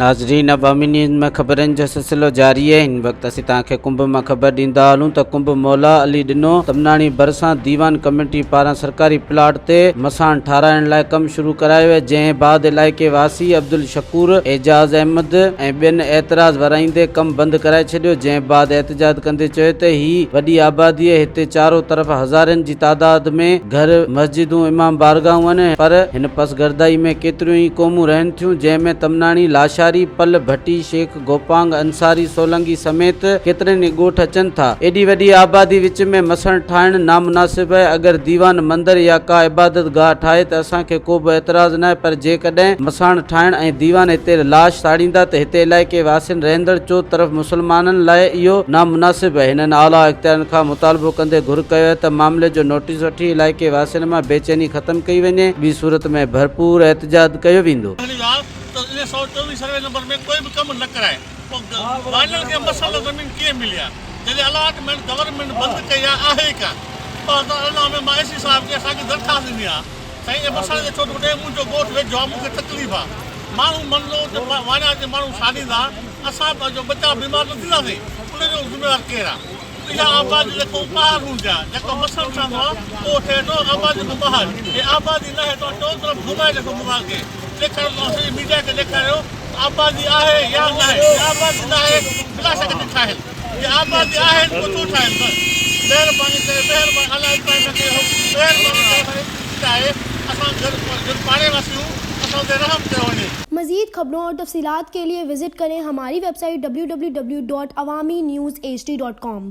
ناظرين عوامي نيوز ۾ خبرن جو سلسلو جاري آهي هن وقت اسين توهان کي ڪنب مان خبر ڏيندا هلون ته ڪنب مولا علي ڏنو تمناڻي ڀرسان ديوان ڪميٽي پاران سرڪاري پلاٽ تي مساڻ ٺاهرائڻ لاء ڪم شروع ڪرايو ويو جنهن بعد علائقي واسي عبدالشڪور، اعجاز احمد ۽ ٻين اعتراض ورائيندي ڪم بند ڪرائي ڇڏيو جنهن بعد احتجاج ڪندي چيو ته هي وڏي آبادي آهي هتي چارو طرف هزارين جي تعداد ۾ گهر، مسجدون، امام بارگاهون آهن پر هن پسگردائي ۾ ڪيتريون ئي قومون رهن ٿيون جنهن ۾ تمناڻي، لاشاري، پل، ڀٽي، شيخ، گوپانگ، انصاري، سولنگي سميت ڪيترن ئي ڳوٺ اچن ٿا. ايڏي وڏي آبادي وچ ۾ مسڻ ٺاهڻ نامناسب آهي. اگر ديوان مندر يا ڪا عبادت گاهه ٺاهي ته اسان کي ڪو به اعتراض ناهي پر جيڪڏهن مساڻ ٺاهڻ ۽ ديوان هتي لاش ساڙيندا ته هتي علائقي واسين رهندڙ چوطرف مسلمانن لاء اهو نامناسب آهي. هنن اعليٰ اختيارين کان مطالبو ڪندي گهر ڪيو آهي ته معاملي جو نوٽيس وٺي علائقي واسين مان بيچيني ختم ڪئي وڃي ٻي صورت ۾ ڀرپور احتجاج ڪيو ويندو. هن ڳالهه ته ان 124 سروي نمبر ۾ ڪوئي به ڪم نه ڪرائي پوء وائنل کي مسئله زمين ڪيئن ملي آ جڏهن الاٽمينٽ گورنمينٽ بند ڪئي آ آهي ئي ڪانه 2018 ۾ مان اي سي صاحب کي اسان کي درخواست ڏني آ سائين اي مسئلي تي ڇو ٿو ڏي منهنجو ڳوٺ ويجهو آ مون کي تڪليف آ ماڻهو منلو ته واڻيا جي ماڻهو ساڙيندا اسان جو ٻچا بيمار نه ٿينداسين ان جو ذميوار ڪير آ اها آبادي جيڪو ٻاهر هوندي آ جيڪو مسئلو ٺهندو آ اهو ٺهي ٿو آبادي کان ٻاهر هي آبادي ناهي توهان چئو طرف گهمائي ڏسو موبائل کي ڏيکاريو توهان سڄي ميڊيا کي ڏيکاريو ته آبادي آهي يا ناهي جي آبادي ناهي بلا شڪ ٿي ٺاهين جي آبادي آهي ته پوء ڇو ٺاهين بس مهرباني ڪري مهرباني الله انتظاميه کي مهرباني ڪري اسان جي التجا آهي اسان گهر گهر پاڙي واسي آهيون اسان تي رحم ڪيو وڃي. مزيد خبرون اور تفصيلات کے لئے وزٽ ڪرين ھماري ويب سائيٽ www.awamiNewsHD.com.